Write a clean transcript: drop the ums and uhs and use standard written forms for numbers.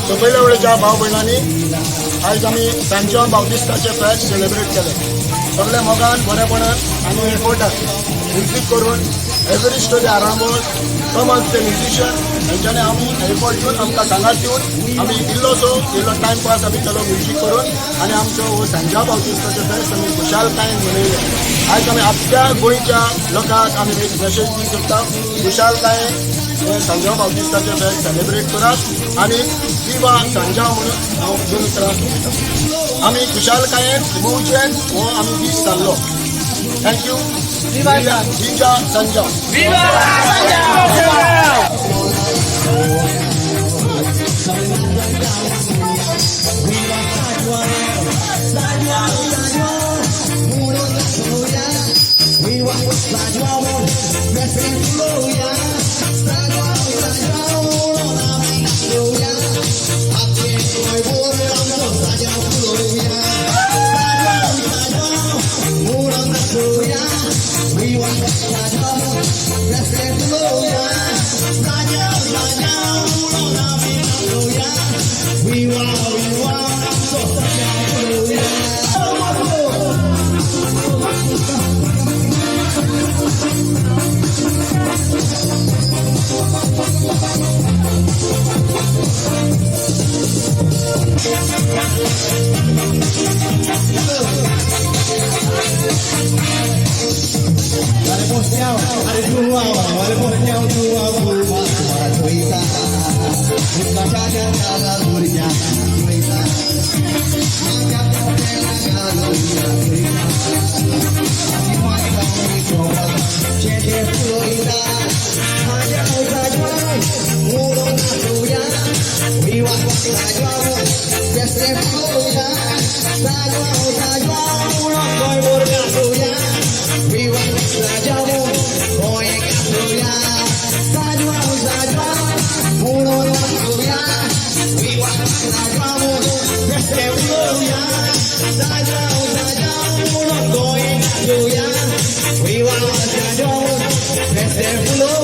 सकयल्या वेळेच्या भाव भयणांनी आयज आमी सांज्यांव बावतिस्ताचें फेस्त सेलिब्रेट केलें. सगळे मोगान, बरेपणान आनी एफर्टान म्युजीक करून एवरी स्टोरी आरांबोळ कमल्स ते म्युजिशियन हेंच्यांनी आमी एफर्ट दिवन, आमकां सांगात दिवन, आमी इल्लोसो इल्लो टायमपास आमी केलो म्युजीक करून आनी आमचो हो सांज्यांव बावतिस्ताचें फेस्त आमी खुशालकायेन मनयलें. आयज आमी आख्ख्या गोंयच्या लोकांक आमी एक मेसेज दिवंक सोदता, खुशालकायेन हे सांज्यांव बावतिस्ताचें फेस्त सेलिब्रेट करात आनी विवा सांज्यांव म्हणून हांव दोन उतरां उलयतां. आमी खुशालकायेन उबोवचेन हो आमी दीस सारलो. Thank you. विवा सांज्यांव. We want